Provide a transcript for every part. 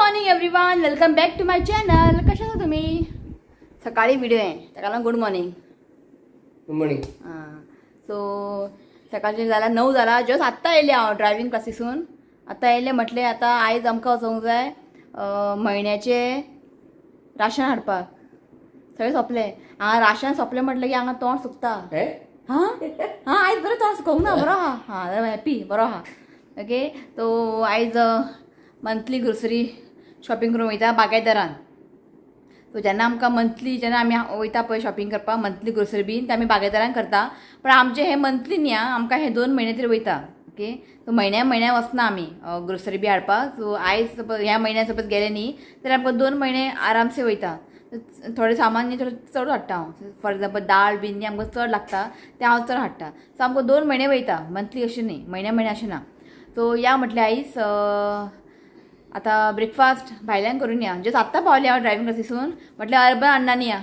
Morning everyone, welcome back to my channel. कशे आसा तुमी? सकाळी व्हिडिओ आहे ताका लागून गुड मॉर्निंग. Good morning. हां, सो सकाळचे जाल्यार 9 जाला. जस्ट आत्तां येयलें हांव ड्रायव्हिंग क्लासीसून. आतां येयलें म्हटलें आतां आयज आमकां वचोंक जाय म्हयन्याचें राशन हाडपाक. सगळें सोंपलें. हांगा राशन सोंपलें म्हटलें की हांगा तोंड सुकता. हां हां, आयज बरें तोंड सुकोवंक ना, बरो आहा. हां, हॅपी बरो आहा. ओके, तो आयज मंथली ग्रोसरी शॉपिंग करूंक वयता बागायतदारान. सो जेन्ना आमकां मंथली जेन्ना आमी वयता पळय शॉपिंग करपाक मंथली ग्रोसरी बीन ते आमी बागायतदारान करता. पण आमचें हें मंथली न्ही आं, आमकां हें 2 म्हयने तरी वयता. ओके, सो म्हयन्या म्हयन्या वचना आमी ग्रोसरी बी हाडपाक. सो आयज सपोज ह्या म्हयन्या सपोज गेले न्ही जाल्यार आमकां 2 म्हयने आरामसे वयता. थोडें सामान न्ही थोडें चड हाडटा हांव. फॉर एग्जाम्पल दाळ बीन न्ही आमकां चड लागता तें हांव चड हाडटा. सो आमकां 2 म्हयने वयता मंथली अशें न्ही, म्हयन्या म्हयन्या अशें ना. सो या म्हटलें आयज आतां ब्रेकफास्ट भायल्यान करून या. जस्ट आत्तां पावलें हांव ड्रायव्हिंग क्लासीसून. म्हटलें अर्बन अण्णान या.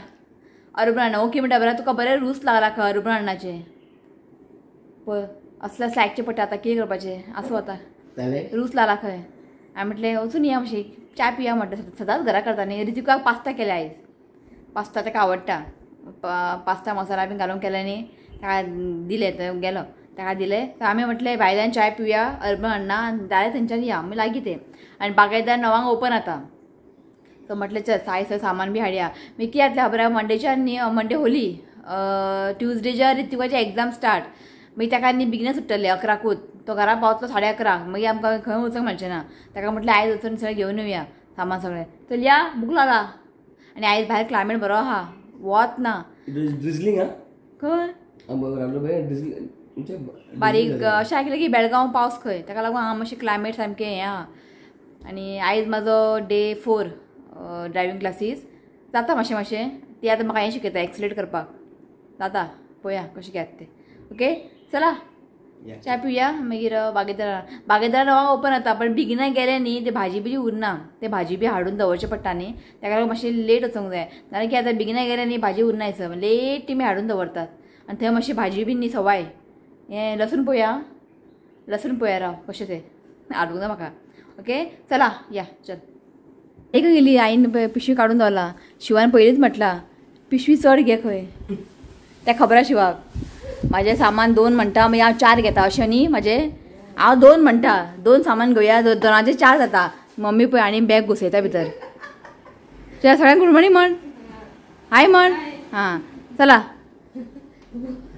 अर्बन अण्णा ओके म्हणटा बरें, तुका बरें रूच लागला खंय अर्बन अण्णाचें. पळय असलें असलें आयकचें पडटा आतां, कितें करपाचें आसूं आतां. रूच लागला खंय. हांवें म्हटलें वचून या मातशी च्या पिया म्हटलें. सदांच घरा करता न्ही. रितिकाक पास्ता केल्या आयज. पास्ता ताका आवडटा. पास्ता मसाला बीन घालून केले न्ही, ताका दिलें थंय गेलो ताका दिलें. तर आमी म्हटलें भायल्यान चाय पिवया अर्बन अण्णा आनी डायरेक्ट थंयच्यान या आमी लागीं तें. आनी बागायतदार 9 ओपन आतां. सो म्हटलें चल साय सगळें सामान बी हाडया. मागीर कितें जातलें खबर आहा, मंडेच्यान न्ही, मंडे होली, ट्युजडेच्या रितिकाची एग्जाम स्टार्ट. मागीर ताका न्ही बेगिनच सुट्टलें 11कूच. तो घरा पावतलो 11:30. मागीर आमकां खंय वचूंक मेळचें ना. ताका म्हटलें आयज वचून सगळें घेवन येवया सामान सगळें. चल या, भूक लागला. आनी आयज भायर क्लायमेट बरो आहा, वत ना. खंय बारीक अशें आयकलें की बेळगांव पावस खंय, ताका लागून हांगा मातशें क्लायमेट सामकें हें आहा. आनी आयज म्हाजो डे 4 ड्रायव्हिंग क्लासीस जाता मातशें मातशें. ती आतां म्हाका हें शिकयता एक्सिलेट करपाक जाता. पळोवया कशें घेता तें. ओके चला च्या पिवया. मागीर बागेदारा बागेदारा 9 ओपन जाता. पण बेगिना गेलें न्ही ते भाजी बिजी उरना. ते भाजी बी हाडून दवरचें पडटा न्ही, ताका लागून मातशें लेट वचूंक जाय. नाजाल्यार कितें जाता बेगिना गेलें न्ही भाजी उरना सर, लेट ती हाडून दवरतात. आनी थंय मातशी भाजी बी न्ही सवाय. हें लसूण पळोवया, लसूण पळोवया राव कशें तें हाडूंक ना म्हाका. ओके चला या चल. एक गेली आईन पिशवी काडून दवरला. शिवान पयलींच म्हटलां पिशवी चड घे खंय. तें खबर आहा शिवाक म्हाजें सामान 2 म्हणटा मागीर हांव 4 घेता अशें न्ही. म्हाजें हांव 2 म्हणटा, 2 सामान घेवया, 2चे 4 जाता. मम्मी पळय आनी बॅग घुसयता भितर. चल सगळ्यांक गुड मॉर्निंग म्हण, हाय म्हण. हां चला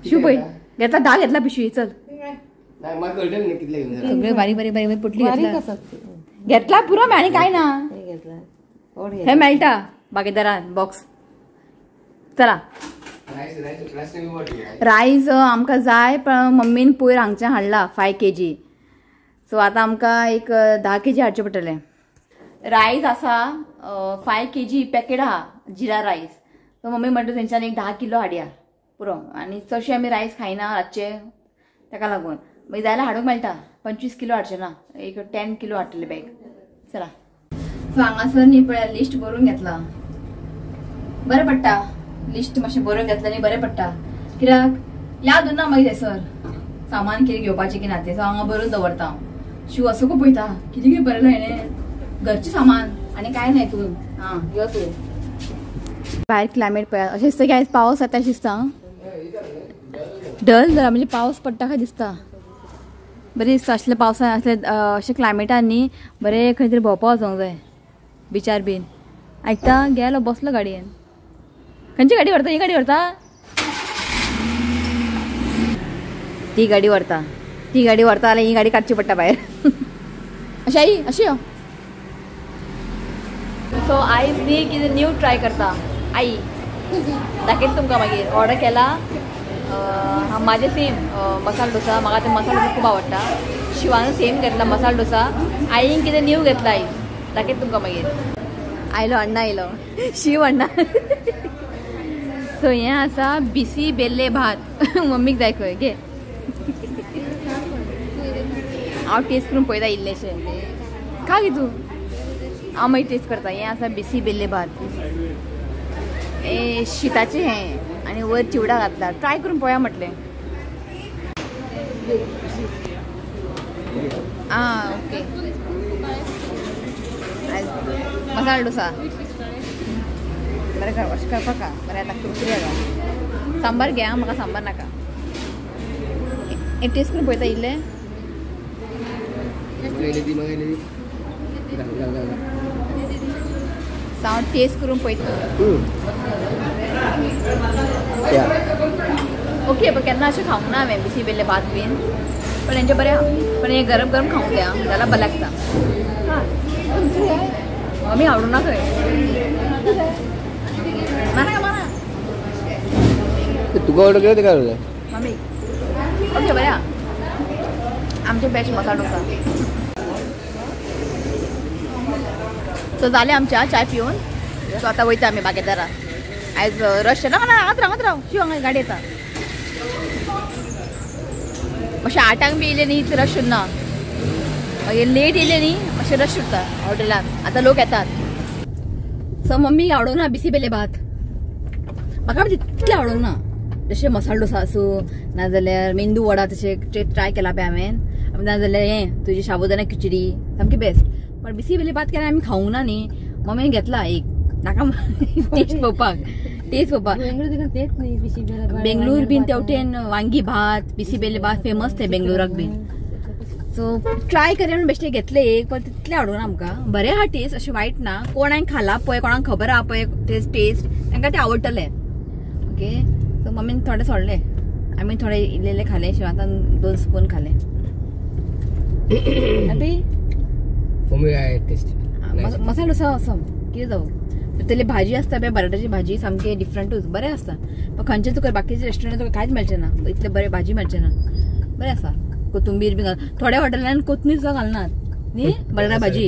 शिव पळय घेतला 10 घेतला पिशवी. चल सगळे बारीक बारीक बारीक पोटली घेतला घेतला पुरो आनी काय ना हे मेळटा बागेदारान बॉक्स. चला रायस आमकां जाय पण मम्मीन पयर हांगच्यान हाडला 5 kg. सो आतां आमकां एक 10 kg हाडचें पडटलें. रायस आसा 5 kg packet आहा जिरा रायस. सो मम्मी म्हणटा थंयच्यान एक 10 किलो हाडया पुरो. आनी चडशे आमी रायस खायना रातचे, ताका लागून मागीर जाल्यार हाडूंक मेळटा. 25 किलो हाडचें ना, एक 10 किलो हाडटलें बॅग. चला सो हांगासर न्ही पळय लिस्ट बरोवन घेतला. बरें पडटा लिस्ट मातशें बरोवन घेतलें न्ही, बरें पडटा. कित्याक याद उरना मागीर थंयसर सामान कितें घेवपाचें की ना तें. सो हांगा बरोवन दवरता हांव. शिव असो खूब पळयता कितें कितें बरयलां हेणें, घरचें सामान आनी कांय न्हय तूं. आं यो तूं. भायर क्लायमेट पळय अशें दिसता की आयज पावस जाता अशें दिसता. डल जाला म्हणजे पावस पडटा काय दिसता. बरें दिसता असल्या पावसान असले अशें क्लायमेटान न्ही बरें खंय तरी भोंवपा वचोंक जाय बिचार बीन. आयकता गेलो बसलो गाडयेन. खंयची गाडी व्हरता? ही गाडी व्हरता, ती गाडी व्हरता, ती गाडी व्हरता जाल्यार ही गाडी काडची पडटा भायर. अशें आई अशें यो. सो आयज न्ही कितें न्यू ट्राय करता आई, दाखयता तुमकां मागीर. ऑर्डर केला म्हाजें सेम मसाला डोसा. म्हाका ते मसाला डोसा खूब आवडटा. शिवानू सेम घेतला मसाला डोसा. आईन कितें न्यू घेतला आयज, दाखयता तुमकां मागीर. आयलो अण्णा, आयलो शिव अण्णा. सो हें आसा बिसी बेल्ले भात. मम्मीक जाय खंय घे. हांव टेस्ट करून पळयता इल्लेशें. खा गे तूं, हांव मागीर टेस्ट करता. हें आसा बिसी बेल्ले भात, हे शिताचें हें आनी वयर चिवडा घातला. ट्राय करून पळोवया म्हटलें. आं ओके. मसाला डोसा बरें कर अशें करपाक बरें आतां कुरकुरी आसा. सांबार घे आं, म्हाका सांबार नाका. टेस्ट करून पळयता इल्लें. हांव टेस्ट करून पळयता. ओके, पण केन्ना अशें खावंक ना हांवें बिसी बेल्ले भात बीन, पण हेंचें बरें आहा. पण हें गरम गरम खावंक जाय जाल्यार बरें लागता. मम्मी आवडूं ना खंय. माना माना तुका ऑर्डर केलं ते काय मम्मी. ओके बरें आहा. आमचें बेस्ट मसाला डोसा. सो जालें आमच्या चाय पिवन. सो आतां वयता आमी बागेदारा. आयज रश ना ना हांगाच राव हांगाच राव शिव हांगा गाडी येता. मातशें 8आंक बी येयलें न्ही इतलें रश उरना, मागीर लेट येयलें न्ही मातशें रश उरता हॉटेलान. आतां लोक येतात. सो मम्मी आवडूंक ना बिसी बेले भात, म्हाका तितलें आवडूंक ना. जशें मसाला डोसा आसूं नाजाल्यार मेंदू वडा तशें ट्राय केला पळय हांवें, नाजाल्यार हें तुजी साबुदाणा खिचडी सामकी बेस्ट. पण बिसी बेले भात केन्ना आमी खावंक ना न्ही. मम्मीन घेतला एक नाका टेस्ट पळोवपाक, टेस्ट पळोवपाक. बेंगलूर बीन तेवटेन वांगी भात बिसी बेले भात फेमस ते बेंगलोराक बीन. सो ट्राय करया म्हणून बेश्टे घेतले एक, पण तितलें आवडूंक ना आमकां. बरें आहा टेस्ट, अशें वायट ना. कोणाक खाला पळय, कोणाक खबर आहा पळय टेस्ट तांकां तें आवडटलें. ओके, सो मम्मीन थोडे सोडले, आमी थोडे इल्ले इल्ले खाले. शिवांतान 2 स्पून खाले. मसाला डोसा असो कितें जावं तेली भाजी आसता पळय, बटाट्याची भाजी सामकी डिफरंटूच बरें आसता. पण खंयचे तुका बाकीचे रेस्टॉरंट तुका कांयच मेळचें ना, इतलें बरें भाजी मेळचें ना. बरें आसा. कोथुंबीर बी घाल, थोड्या हॉटेलान कोथमीर सुद्दां घालनात न्ही बटाटा भाजी.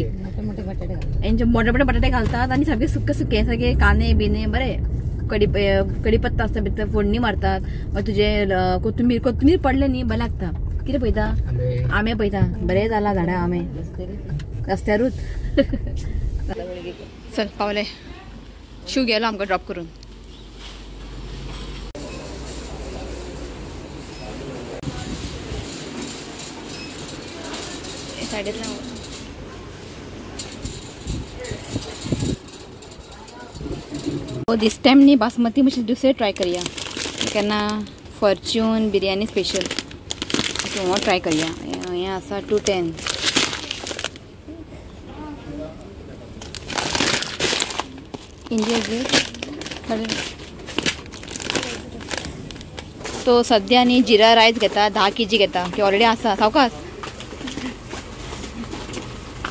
हेंचे मोठे मोठे बटाटे घालतात आनी सामके सुके सुके सारके कांदे बिने बरें कडीपत्ता आसता भितर फोडणी मारतात. मागीर तुजें कोथुंबीर कोथुंबीर पडलें न्ही बरें लागता. कितें पळयता? आंबे पळयता. बरें जाला झाडां आंबे रस्त्यारूच. चल पावले. शिव गेलो आमकां ड्रॉप करून. सायडींतल्यान दीस टायम न्ही बासमती मातशें दुसरें ट्राय करया. केन्ना फॉर्च्यून बिरयानी स्पेशल ओके हो ट्राय करया. हें आसा 210. India Gate. तो सद्या न्ही जिरा रायस घेता, 10 kg घेता की ऑलरेडी आसा. सावकास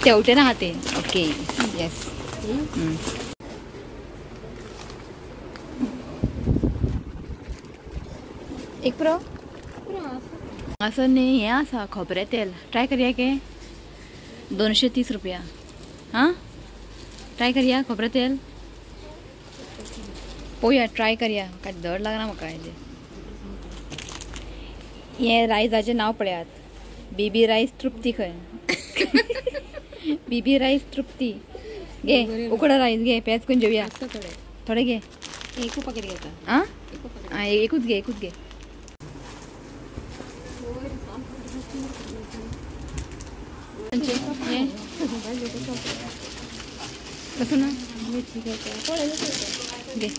तेवटेन आहा ते. ओके येस. एक प्रो असं न्ही हें आसा खोबरें तेल ट्राय करया के 230 रुपया. हां ट्राय करया खोबरें तेल पळोवया ट्राय करया. काय धड लागना म्हाका हेजें. हें रायसाचें नांव पळयात, बीबी रायस तृप्ती खंय. बीबी रायस तृप्ती. घे उकडो रायस घे, पेज करून जेवया. थोडे घे, एकू पॅकेट घेता. आं आं एकूच घे, एकूच घे. कसं ना घे.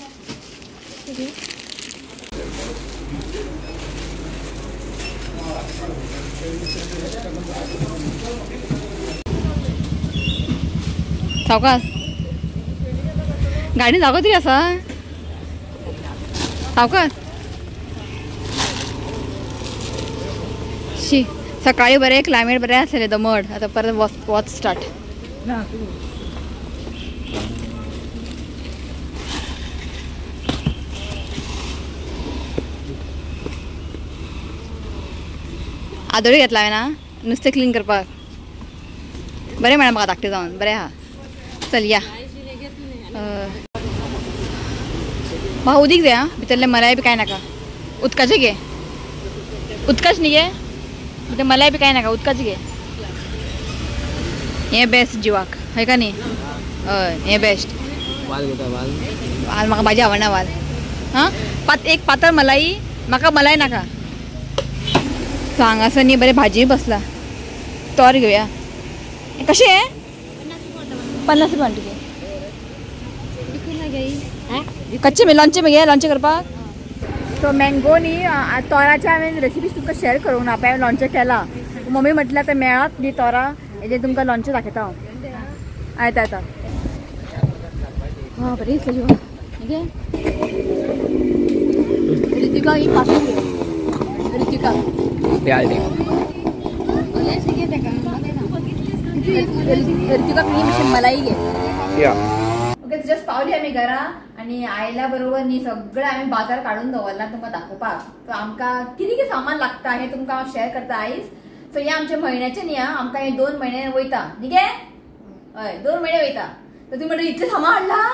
सावकाश गाडी जागो तरी आसा. सावकाश शी सकाळी बरें क्लायमेट बरें आसलें दमट, आतां परत वॉच स्टार्ट. आदोळी घेतला हांवें ना नुस्तें क्लीन करपाक. बरें मॅडम म्हाका धाकटें जावन बरें आहा. चल या. म्हाका उदीक जाय आं, भितरलें मलाई बी कांय नाका. उदकाचें घे, उदकाच न्ही गे, भितर मलाई बी कांय नाका, उदकाचें घे. हें बेस्ट जिवाक हय का न्ही? हय हें बेस्ट. वाल घेता वाल? वाल म्हाका भाजी आवडना वाल. हां एक पातळ मलाई, म्हाका मलाई नाका. सो हांगासर न्ही बरें भाजी बसला. तोर घेवया. कशें? 50 रुपया आंटी कच्चे में लोणचें मगे लोणचें करपाक. सो मँगो न्ही तोराच्या हांवें रेसिपी तुमकां शेअर करूंक ना, हांवें लोणचें केलां. मम्मी म्हटल्यार आतां मेळात न्ही तोरां, हेजेर तुमकां लोणचें दाखयता हांव. येता येता. हां बरें दिसलें ओके. ऋतिका ही पासून ऋतिका ऋतिका ही मातशी मलाई घे. ओके जस्ट पावली आमी घरा आनी आयल्या बरोबर न्ही सगळें आमी बाजार काडून दवरला तुमकां दाखोवपाक. सो आमकां कितें कितें सामान लागता हें तुमकां हांव शेअर करता आयज. सो हें आमच्या म्हयन्याचें न्ही आं, आमकां हें 2 म्हयने वयता न्ही गे? हय 2 म्हयने वयता. तर तुमी म्हणटा इतलें सामान हाडलां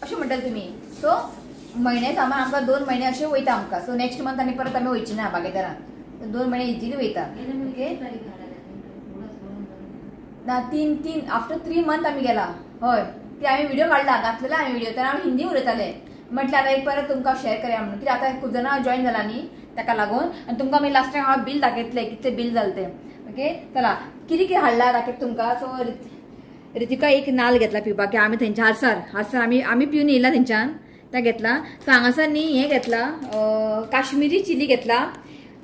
अशें म्हणटले तुमी. सो म्हयन्या सामान आमकां 2 म्हयने अशें वयता आमकां. सो नेक्स्ट मंथ आनी परत आमी वयची ना बागेदारान, 2 म्हयने इजिली वयता. ओके ना 3 आफ्टर 3 मंथ आमी गेला. हय ते आमी व्हिडिओ काडला, घातलेला आमी व्हिडिओ, तर आमी हिंदी उलयताले. म्हटल्यार आतां एक परत तुमकां शेअर करया म्हणून, कित्याक आतां खूब जाणां जॉयन जाला न्ही ताका लागून. आनी तुमकां आमी लास्ट टायम हांव बील दाखयतलें कितलें बील जालें तें. ओके चला कितें कितें हाडलां दाखयता तुमकां. सो रितिका एक नाल्ल घेतला पिवपाक, आमी थंयच्या हारसार हारसार आमी आमी पिवन येयला थंयच्यान तें घेतला. सो हांगासर न्ही हें घेतला काश्मिरी चिली घेतला,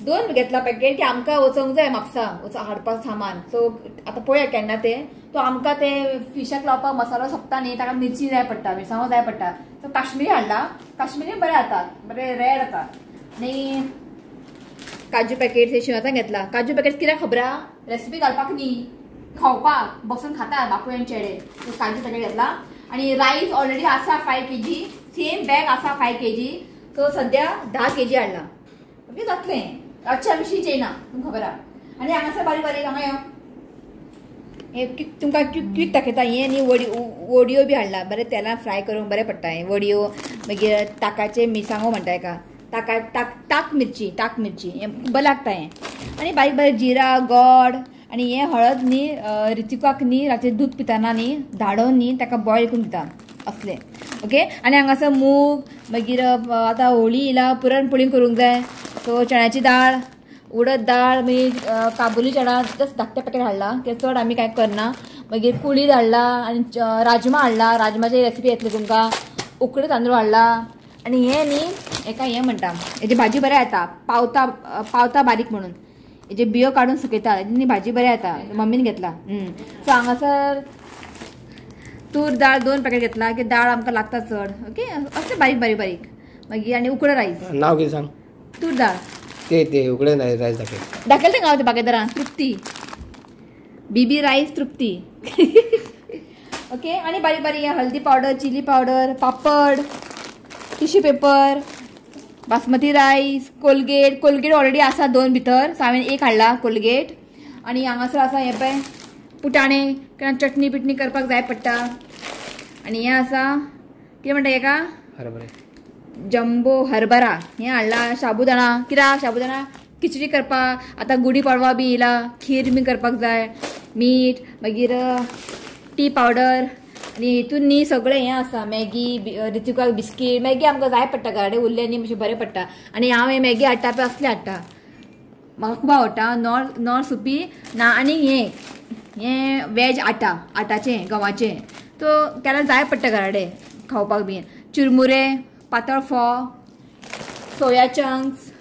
2 घेतला पॅकेट, की आमकां वचोंक जाय म्हापसा वचों हाडपाक सामान. सो आतां पळोवया केन्ना तें. तो आमकां ते फिशाक लावपाक मसालो सोंपता न्ही, ताका मिरची जाय पडटा, मिरसांगो जाय पडटा. सो काश्मिरी हाडला, काश्मिरी बरें जाता, बरें रेड जाता. आनी काजू पॅकेट हे शिंवातां घेतला. काजू पॅकेट कित्याक खबर आहा, रेसिपी घालपाक न्ही, खावपाक बसून खाता बापूय आनी चेडे. सो काजू पॅकेट घेतला. आनी रायस ऑलरेडी आसा 5 kg, same bag आसा 5 kg. सो सद्या 10 kg हाडला. ओके जातलें. रातचें आमी शीत जेयना तुमकां खबर आहा. आनी हांगासर बारीक बारीक हांगा यो, हें तुमकां क्विक दाखयता. हें न्ही वडयो बी हाडला, बरें तेलान फ्राय करूंक बरें पडटा हें वडयो. मागीर ताकाचे मिरसांगो म्हणटा हेका, ताका ताक ताक मिरची, ताक मिरची हें बरें लागता हें. आनी बारीक बारीक जिरा गोड. आनी हें हळद न्ही ऋतिकाक न्ही रातचें दूद पिताना न्ही धाडोवन न्ही ताका बॉयल करून दिता असलें. ओके आनी हांगासर मूग, मागीर आतां होळी येयला पुरणपोळी करूंक जाय. सो चण्याची दाळ, उडद दाळ, मागीर काबुली चणा जस्ट धाकटें पॅकेट हाडला, ते चड आमी कांय करना. मागीर कुळीद हाडला आनी राजमा हाडला, राजमाची रेसिपी येतली तुमकां. उकडे तांदूळ हाडला. आनी हें न्ही हेका हें म्हणटा, हेजी भाजी बरें येता, पावता पावता बारीक म्हणून हेजे बियो काडून सुकयता, हेजी भाजी बरें येता, मम्मीन घेतला. सो हांगासर तूर दाळ 2 पॅकेट घेतला, की दाळ आमकां लागता चड. ओके अशें बारीक बारीक बारीक. मागीर आनी उकडो रायस. नांव कितें सांग? तूर दाळ ते ते उकडे रायस दाखय, दाखयलें हांव ते बागेदारान. तृप्ती बीबी रायस तृप्ती. ओके आनी बारीक बारीक हल्दी पावडर, चिली पावडर, पापड, tissue paper, basmati rice, Colgate. Colgate already आसा 2 भितर, सो हांवें 1 हाडला कोलगेट. आनी हांगासर आसा हें पळय पुटाणे, कारण चटणी बिटणी करपाक जाय पडटा. आनी हें आसा कितें म्हणटा हेका, हरभरे, जम्बो हरभरा हें हाडला. शाबुदाणा, कित्याक शाबुदाणा खिचडी करपाक, आतां गुडी पाडवा बी येयला, खीर बी करपाक जाय. मीठ, मागीर टी पावडर. आनी हितून न्ही सगळें हें आसा, मॅगी, ऋतिकाक बिस्कीट. मॅगी आमकां जाय पडटा, घरा उरलें न्ही मातशें बरें पडटा. आनी हांव हें मॅगी हाडटा पळय असलें हाडटा, म्हाका खूब आवडटा. नॉर सुपी ना. आनी हें हें वेज आटा, आटाचें गंवाचें, सो केन्ना जाय पडटा घरा कडेन खावपाक बीन. चिरमुरे, पातळ फोव, सोया चंक्स.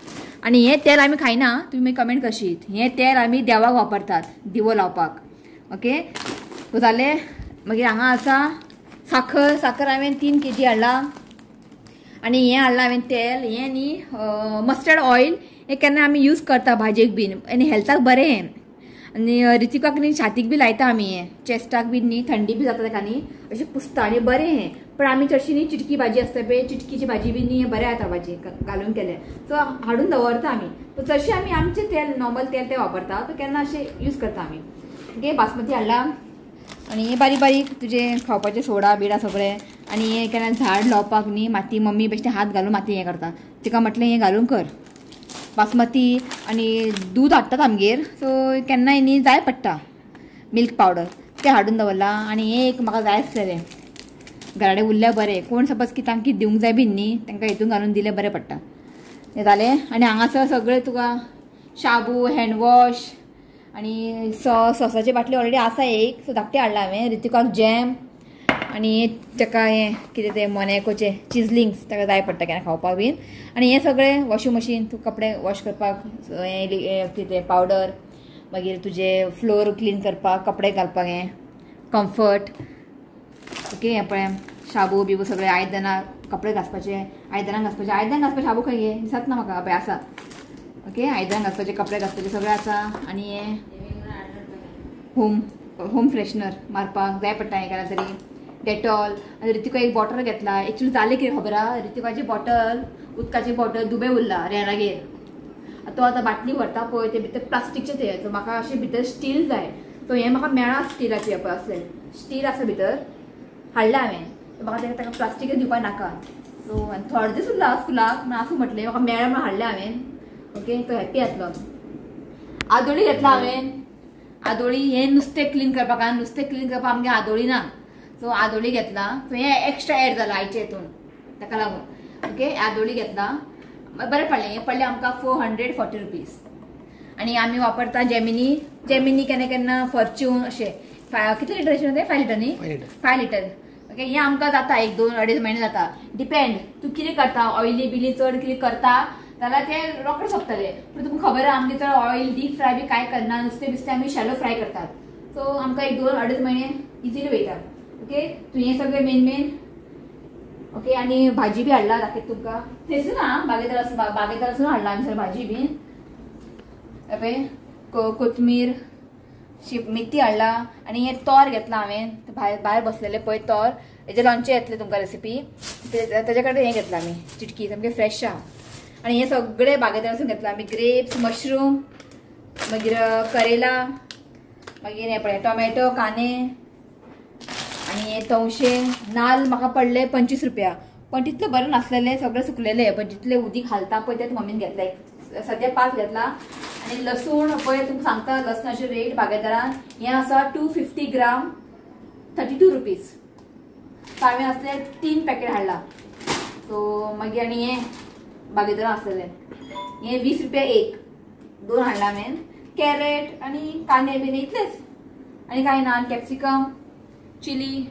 आनी हें तेल आमी खायना, तुमी कमेंट करशीत. हें तेल आमी देवाक वापरतात, दिवो लावपाक. ओके सो जालें. मागीर हांगा आसा साखर, साखर हांवें 3 kg हाडला. आनी हें हाडलां हांवें तेल, हें न्ही मस्टर्ड ऑयल, हें केन्ना आमी यूज करता भाजयेक बीन, आनी हेल्थाक बरें हें. आनी ऋतिकाक न्ही छातीक बी लायता आमी हें, चेस्टाक बी न्ही थंडी बी जाता ताका न्ही अशें पुसता आनी बरें हें. पण आमी चडशी न्ही चिटकी भाजी आसता पळय, चिटकीची भाजी बी न्ही बरें जाता भाजी घालून केलें. सो हाडून दवरता आमी. चडशें आमी आमचें तेल नॉर्मल तेल तें वापरता, सो केन्ना अशें यूज करता आमी. ओके बासमती हाडला. आनी हें बारीक बारीक तुजें खावपाचें सोडा बिडा सगळें. आनी हें केन्ना झाड लावपाक न्ही माती मम्मी बेश्टें हात घालून माती हें करता, तिका म्हटलें हें घालून कर. बासमती आनी दूद हाडटात आमगेर, सो केन्नाय न्ही जाय पडटा मिल्क पावडर, तें हाडून दवरलां. आनी हें एक म्हाका जाय आसलेलें, घराडे उरल्यार बरें, कोण सपोज की तांकां दिवंक जाय बीन न्ही तांकां हितून घालून दिलें बरें पडटा. हें जालें. आनी हांगासर सगळें तुका शाबू, हँडवॉश आनी सॉसाची बाटली ऑलरेडी आसा एक, सो धाकटी हाडला हांवें. ऋतिकाक जॅम, आनी ताका हें कितें तें मोनेकोचें चिजलिंग्स ताका जाय पडटा केन्ना खावपाक बीन. आनी हें सगळें वॉशिंग मशीन, तूं कपडे वॉश करपाक हें कितें पावडर, मागीर तुजे फ्लोर क्लीन करपाक, कपडे घालपाक हें कम्फर्ट. ओके, हें पळय शाबू बिबू सगळे, आयदनां, कपडे घासपाचे, आयदनां घासपाचे, आयदनां घासपाचे शाबू खंय गे दिसत ना म्हाका, पळय आसा. ओके, आयदनां घासपाचे, कपडे घासपाचे सगळें आसा. आनी हें होम फ्रेशनर मारपाक जाय पडटा हें केन्ना तरी, डेटॉल. आनी रितिका एक बॉटल घेतला. एक्चुली जालें कितें खबर आहा, रितिकाची बॉटल, उदकाची बॉटल दुबे उरला रेनागेर. तो आतां बाटली व्हरता पळय, ते भितर प्लास्टिकचे ते, सो म्हाका अशें भितर स्टील जाय. सो हें म्हाका मेळ्ळां स्टिलाचें, पळय असलें स्टील आसा भितर, हाडलें हांवें. म्हाका ताका प्लास्टीक दिवपाक नाका. सो आनी थोडे दीस उरला स्कुलाक म्हण आसूं म्हटलें, म्हाका मेळ्ळें म्हणून हाडलें हांवें. ओके, तो हॅप्पी जातलो. आदोळी घेतला हांवें. आदोळी हें नुस्तें क्लीन करपाक, नुस्तें क्लीन करपाक आमगे आदोळी ना, सो आदोळी घेतला. सो हें एक्स्ट्रा एड जाला आयचे हितून, ताका लागून. ओके, आदोळी घेतला, बरें पडलें. हें पडलें आमकां 440 रुपीज. आनी आमी वापरता जेमिनी, जेमिनी केन्ना केन्ना फॉर्च्यून अशें. कितले लिटराचें तें? 5 लिटर न्ही, 5 लिटर. ओके, हें आमकां जाता एक 2 अडेज म्हयने जाता. डिपेंड तूं कितें करता, ऑयली बिली चड कितें करता जाल्यार तें रोखडें सोंपतलें. पूण तुमकां खबर आहा आमगे चड ऑयल डीप फ्राय बी कांय करना, नुस्तें बिस्तें आमी शॅलो फ्राय करतात. सो आमकां एक 2 अडेज म्हयने इजिली वयता. ओके, तूं हें सगळें मेन मेन. ओके, आनी भाजी बी हाडला दाखयता तुमकां, थंयसून आं, बागेदारासून हाडला आमी सर भाजी बीन. पळय कोथमीर, मेथी हाडला. आनी हें तोर घेतला हांवें, भायर बसलेलें पळय तोर, हेजें लोणचें येतलें तुमकां रेसिपी, तेजे कडेन हें घेतलां आमी, चिटकी सामकें फ्रेश आहा. आनी हें सगळें बागेदारासून घेतलां आमी, ग्रेप्स, मशरूम, मागीर करेला, मागीर हें पळय टोमॅटो, कांदे, आनी हे तवशे. नाल्ल म्हाका पडले 25 रुपया, पण तितलें बरें नासलेलें, सगळें सुकलेलें. पण जितलें उदीक घालता पळय तें मम्मीन घेतलें, सद्या 5 घेतला. आनी लसूण पळय तुमकां सांगता, लसणाचे रेट बागेदारान हें आसा 250 ग्राम 32 रुपीज. सो हांवें असले 3 पॅकेट हाडला. सो मागीर आनी हें बागेदारान आसलेलें हें 20 रुपया एक, 2 हाडला हांवें. कॅरेट आनी कांदे बीन इतलेच, आनी कांय ना. कॅप्सिकम, चिली,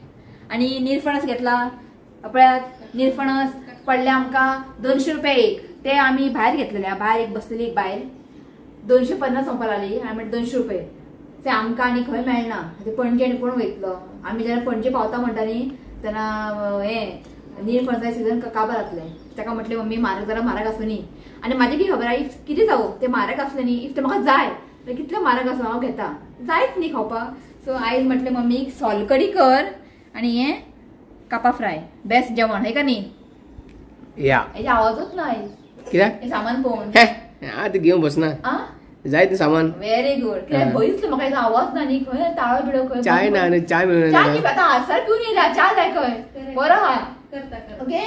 आनी निरफणस घेतला. पळयात निरफणस पडले आमकां 200 रुपया एक, ते आमी भायर घेतलेले. भायर एक बसलेली एक बायल 250 सांगपाक लागली, आनी म्हणटा 200 रुपये. ते आमकां आनी खंय मेळना, ते पणजे आनी कोण वयतलो. आमी जेन्ना पणजे पावता म्हणटा न्ही तेन्ना हें निरफणसाचें सिजन काबार जातलें. ताका म्हटलें मम्मी म्हारग जाल्यार म्हारग आसूं न्ही. आनी म्हाजें कितें खबर आहा, if कितें जावं तें म्हारग आसलें न्ही, if तें म्हाका जाय जाल्यार कितलें म्हारग आसूं हांव घेता, जायच न्ही खावपाक. सो आयज म्हटलें मम्मीक सोलकडी कर आनी हें कापा फ्राय, बेस्ट जेवण हे का न्ही. हेजे आवाजूच ना आयज, कित्याक हें सामान पळोवन आतां घेवन बसना जाय तें सामान. व्हेरी गुड, कित्याक भंय दिसलो म्हाका, हेजो आवाज ना न्ही, खंय ताळो बिळो खंय चाय ना, आनी चाय मेळना, च्या आतां हांसर पिवन येयला, च्या जाय खंय, बरो आहा. ओके,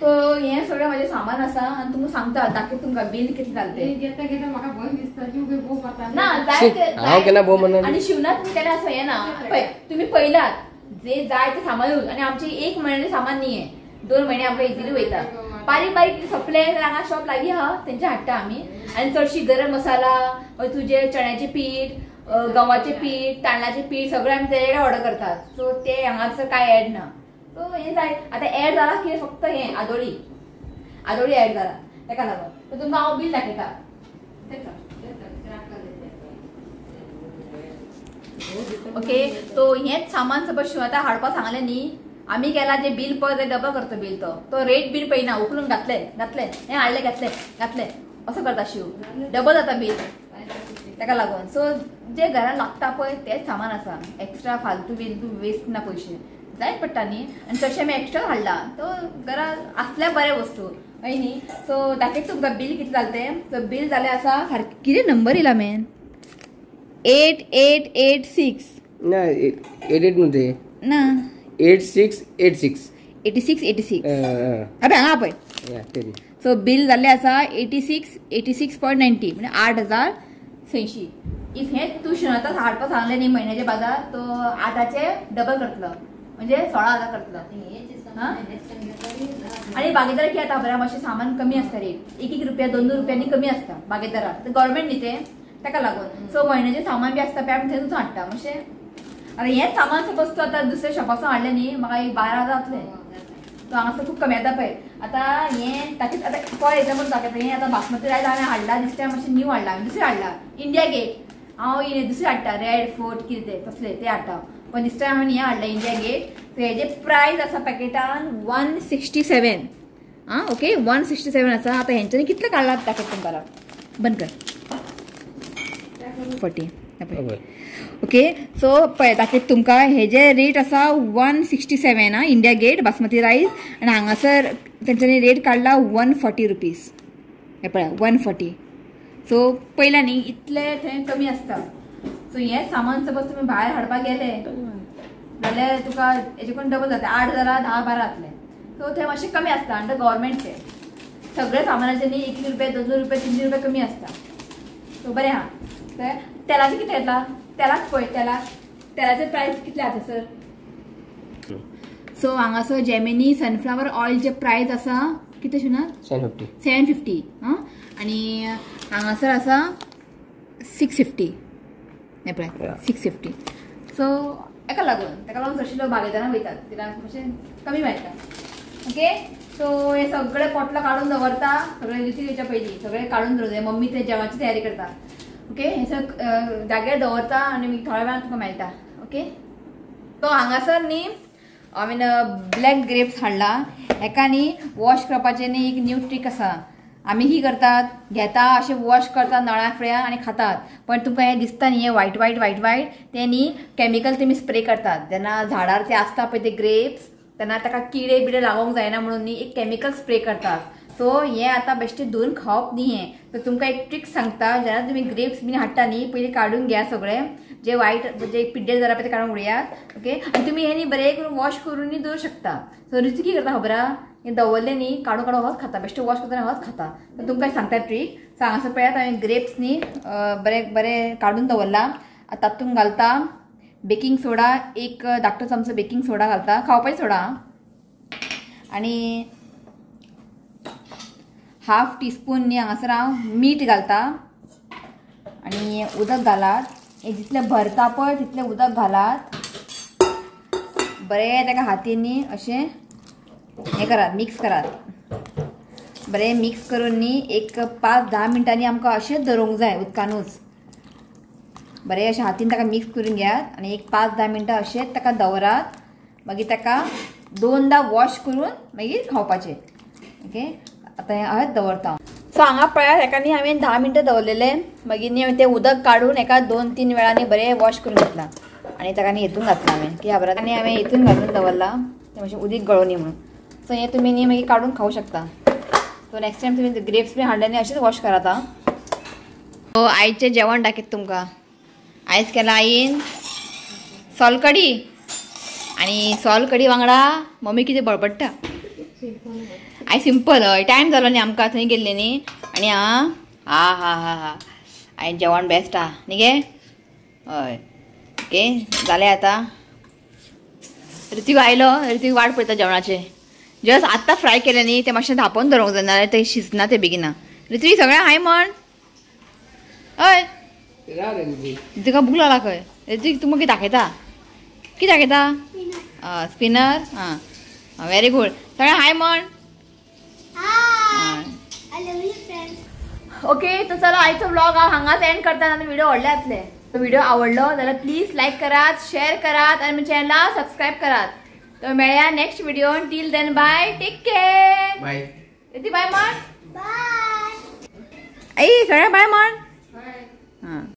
तो हें सगळें म्हाजें सामान आसा. आनी तुमकां सांगता दाखयता तुमकां बील कितलें जालें तें. घेता घेता म्हाका भंय दिसता, जीव भोव मारता ना जाय तें. हांव केन्ना भोव मारना. आनी शिवनाथ मी केन्ना असो हें ना, पळय तुमी पळयलात जे जाय तें सामान. आनी आमचें एक म्हयन्याचें सामान न्ही हें, 2 म्हयने आमकां इजिली वयता. बारीक बारीक सोंपलें जाल्यार हांगा शॉप लागीं आहा, तेंचे हाडटा आमी. आनी चडशी गरम मसाला, मागीर तुजें चण्याचें पीठ, गंवाचें पीठ, तांदळाचें पीठ सगळें आमी तेजे कडेन ऑर्डर करतात. सो ते हांगासर कांय एड ना. सो हें जाय आतां एड जाला कितें, फक्त हें आदोळी, आदोळी एड जाला तेका लागून. सो तुमकां हांव बील दाखयता. ओके, तो हेंच सामान सपोज शिवता हाडपाक सांगलें न्ही, आमी गेला जे बील पळय ते डबल करता बील, तो तो रेट बील पळयना, उखलून घातले घातले हें हाडलें घातलें घातलें असो करता शिव, डबल जाता बील ताका लागून. सो जे घरान लागता पळय तेंच सामान आसा, एक्स्ट्रा फालतू बील तूं वेस्ट ना, पयशे जायत पडटा न्ही. आनी चडशें आमी एक्स्ट्रा हाडला, तो घरा आसल्यार बरें वस्तू हय न्ही. सो दाखयता तुमकां बील कितलें जालें तें. सो बील जालें आसा सारकें, कितें नंबर येयला मेन 8886 ना 88 न्हू ते ना 8686 8686. अबे हांगा पळय. सो बील जाल्लें आसा 8686.90, म्हणजे 8680. If हें तूं शिवनाथाक हाडपाक सांगलें न्ही म्हयन्याचे बाजार, तो 8चे डबल करतलो, म्हणजे 16,000 करतलो. आनी बागेदार कितें जाता बरें, मातशें सामान कमी आसता रेट, 1-1 रुपया 2-2 रुपयांनी कमी आसता बागेदाराक, गव्हर्मेंट न्ही तें, ताका लागून. सो म्हयन्याचें सामान बी आसता पळय आमी थंयसून हाडटा मातशें. आतां हेंच सामान सपोज तूं आतां दुसऱ्या शॉपासून हाडलें न्ही म्हाका एक 12 जातलें. सो हांगासर खूब कमी येता पळय. आतां हें ताकीच आतां फॉर एग्जाम्पल दाखयता, हें आतां बासमती रायस हांवें हाडला दिस टायम मातशें न्यू हाडला, हांवें दुसरें हाडला इंडिया गेट. हांव दुसरें हाडटा रेड फोर्ट कितें तें तसलें तें हाडटा, पण दिस टायम हांवें हें हाडलें इंडिया गेट. सो हेजे प्रायस आसा पॅकेटान 167. आं ओके 167 आसा. आतां हेंच्यांनी कितलें काडलां दाखयता तुमकां. बंद कर 40. ओके सो पळय दाखयता तुमकां हेजे रेट आसा 167 आं इंडिया गेट बासमती रायस. आनी हांगासर तेंच्यांनी रेट काडला 140 रुपीज. हे पळय 140. सो पयल्या न्ही इतले थंय कमी आसता. सो हें सामान सपोज तुमी भायर हाडपाक गेले जाल्यार तुका हेजे करून डबल जाता, 8 जाल्यार 10-12 जातले. सो थंय मातशें कमी आसता आनी ते गव्हर्मेंटचे सगळे सामानाचे न्ही 1 रुपया 2 रुपया 3 रुपया कमी आसता. सो बरें आहा. तेलाचें कितें येता तेलाक पळय, तेलाचे प्रायस कितले आसा सर? सो हांगासर जेमिनी सनफ्लावर ऑयलचे प्रायस आसा कितें शिना 750. आं आनी हांगासर आसा 650. हें पळय 650. सो एका लागून ताका लागून चडशे लोक बागेदारां वयतात कित्याक मातशें कमी मेळटा. ओके सो हे सगळे पोटलो काडून दवरता, सगळे रिती येवच्या पयलीं सगळे काडून दवरता. मम्मी ते जेवणाची तयारी करता. ओके हे सगळें जाग्यार दवरता आनी मागीर थोड्या वेळान तुका मेळटा. ओके सो हांगासर न्ही हांवें ब्लॅक ग्रेप्स हाडला. हेका न्ही वॉश करपाचें न्ही एक न्यू ट्रीक आसा. आमी की करतात घेता अशें वॉश करतात नळा फुड्या आनी खातात, पण तुमकां हें दिसता न्ही हें वायट वायट वायट वायट तें न्ही केमिकल तुमी स्प्रे करतात जेन्ना झाडार ते आसता पळय ते ग्रेप्स तेन्ना ताका किडे बिडे लागोंक जायना म्हणून न्ही एक केमिकल स्प्रे करतात. सो हें आतां बेश्टें धुवन खावप न्ही हें. सो तुमकां एक ट्रीक सांगता, जेन्ना तुमी ग्रेप्स बीन हाडटा न्ही पयलीं काडून घेया सगळें जे वायट जे पिड्डेर जाला पळय ते काडून उडयात. ओके आनी तुमी हें न्ही बरें करून वॉश करून न्ही दवरूं शकता. सो रुची कितें करता खबर आहा, हें दवरलें न्ही काडून काडून होच खाता, बेश्टें वॉश करतना होच खाता. सो तुमकां सांगता ट्रीक. सो हांगासर पळयात हांवें ग्रेप्स न्ही बरें बरें काडून दवरला. आतां तातूंत घालता बेकिंग सोडा, एक धाकटो चमचो बेकिंग सोडा घालता, खावपाचो सोडा, आनी हाफ टीस्पून न्ही हांगासर हांव मीठ घालता आनी उदक घालात. हें जितलें भरता पळय तितलें उदक घालात, बरें ताका हातीन अशें हें करात, मिक्स करात. बरें मिक्स करून न्ही एक 5-10 मिनटांनी आमकां अशेंच दवरूंक जाय उदकानूच. बरें अशें हातीन ताका मिक्स करून घेयात आनी एक 5-10 मिनटां अशेंच ताका दवरात. मागीर ताका 2दा वॉश करून मागीर खावपाचें. ओके आतां हें अशेंच दवरता. सो हांगा पळयात हेका न्ही हांवें 10 मिनटां दवरलेलें. मागीर न्ही हांवें तें उदक काडून एका 2-3 वेळांनी बरें वॉश करून घेतलां आनी ताका न्ही हितून घातलां हांवें की खबर आनी हांवें हितून घालून दवरलां तें मातशें उदीक गळोवनी म्हणून. सो हें तुमी न्ही मागीर काडून खावूं शकता. सो नेक्स्ट टायम तुमी ग्रेप्स बी हाडले न्ही अशेंच वॉश करात. आं सो आयचें जेवण दाखयता तुमकां. आयज केलां आईन सोलकडी आनी सोलकडी वांगडा मम्मी कितें बडबडटा. आयज सिंपल हय, टायम जालो न्ही आमकां थंय गेल्ले न्ही. आनी आं हा हा हा हा आयज जेवण बेस्ट आहा न्ही गे. हय ओके जालें आतां. ऋतिक आयलो, ऋतिक वाट पळयता जेवणाचे. जस्ट आत्तां फ्राय केलें न्ही तें मातशें धांपोवन दवरूंक जाय नाल्यार तें शिजना तें बेगिना. ऋतिक सगळें हाय म्हण. हय ऋतिका भूक लागला खंय. ऋतिक तूं मागीर दाखयता कितें दाखयता? स्पिनर. आं व्हेरी गूड. सगळें हाय म्हण. ओके तर चलो आयचो व्लॉग हांव हांगाच एंड करता. आनी व्हिडिओ व्हडले जातले. तो व्हिडिओ आवडलो जाल्यार प्लीज लायक करात, शेअर करात आनी म्हज्या चॅनलाक सबस्क्रायब करात. तर मेळया next video. Till then bye, take care. Bye Riti bye म्हण. बाय आई सगळ्या बाय म्हण.